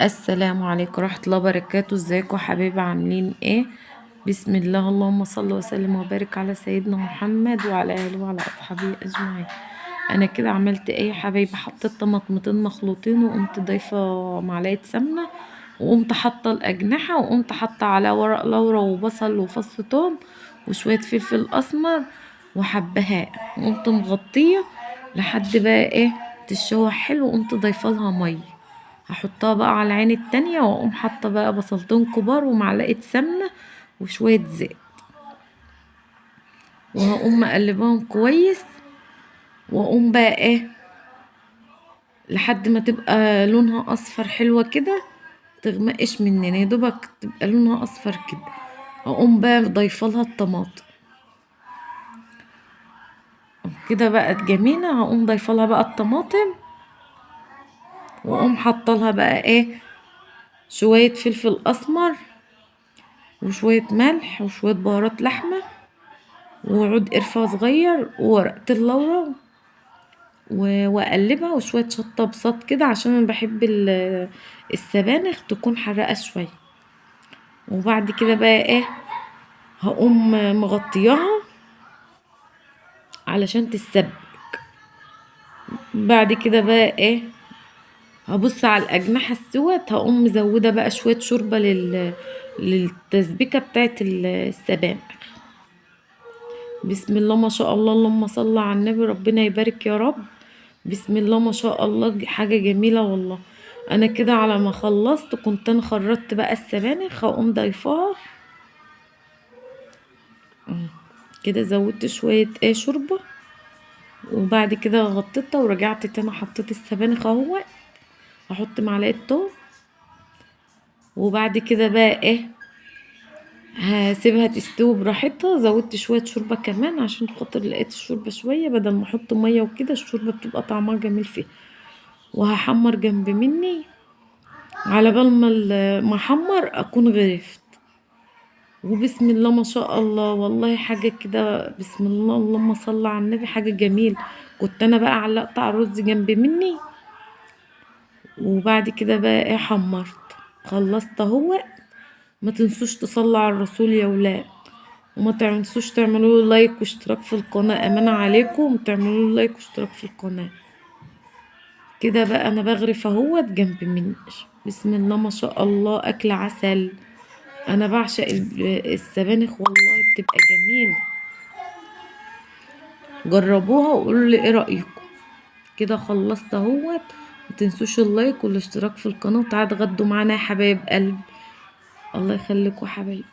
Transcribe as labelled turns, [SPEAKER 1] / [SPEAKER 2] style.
[SPEAKER 1] السلام عليكم ورحمة الله وبركاته. ازيكم حبايبي؟ عاملين ايه؟ بسم الله، اللهم صل وسلم وبارك على سيدنا محمد وعلى اهله وعلى اصحابه اجمعين. انا كده عملت ايه يا حبايبي؟ حطيت طماطمتين مخلوطين، وقمت ضايفه معلقه سمنه، وقمت حاطه الاجنحة، وقمت حاطه على ورق لورا وبصل وفص ثوم وشوية فلفل اسمر وحبهاء، وقمت مغطيه لحد بقى ايه تتشوح حلو. وقمت ضايفه لها مية، هحطها بقى على العين التانية، واقوم حاطه بقى بصلتين كبار ومعلقة سمنه وشوية زيت، وهقوم مقلباهم كويس، واقوم بقى ايه لحد ما تبقى لونها اصفر حلوة كده، تغمقش مننا يا دوبك تبقى لونها اصفر كده. اقوم بقى ضايفه لها الطماطم كده بقت جميلة. هقوم ضايفه لها بقى الطماطم، واقوم حاطه لها بقى ايه شوية فلفل اسمر وشوية ملح وشوية بهارات لحمه وعود قرفه صغير وورقة اللورا واقلبها، وشوية شطه بساط كده عشان انا بحب السبانخ تكون حراقه شوية. وبعد كده بقى ايه هقوم مغطياها علشان تتسبك. بعد كده بقى ايه هبص على الاجنحة السوت، هقوم مزوده بقى شوية شوربة للتسبيكه بتاعت السبانخ. بسم الله ما شاء الله، اللهم صل على النبي، ربنا يبارك يا رب. بسم الله ما شاء الله، حاجة جميلة والله. انا كده على ما خلصت كنت انا خرطت بقى السبانخ، هقوم ضايفاها كده، زودت شوية ايه شوربة، وبعد كده غطيتها ورجعت تاني حطيت السبانخ اهو. هحط معلقه توم، وبعد كده بقى ايه هسيبها تستوي براحتها. زودت شوية شوربة كمان عشان خاطر لقيت الشوربة شوية، بدل ما احط مية وكده الشوربة بتبقى طعمها جميل فيها. وهحمر جنب مني على بال ما احمر اكون غرفت. وبسم الله ما شاء الله، والله حاجة كده بسم الله اللهم صل على النبي، حاجة جميل. كنت انا بقى علقت على الرز جنب مني، وبعد كده بقى ايه حمرت خلصت اهو. ما تنسوش تصلوا على الرسول يا ولاد، وما تنسوش تعملوا له like واشتراك في القناة، امانة عليكم تعملوا له like واشتراك في القناة. كده بقى انا بغرف اهوت جنب مني. بسم الله ما شاء الله، اكل عسل. انا بعشق السبانخ والله، بتبقى جميلة. جربوها وقولوا لي ايه رأيكم. كده خلصت اهوت. ما تنسوش ال like والاشتراك في القناة، وتعالوا اتغدوا معانا يا حبايب قلبي. الله يخليكم حبايبي.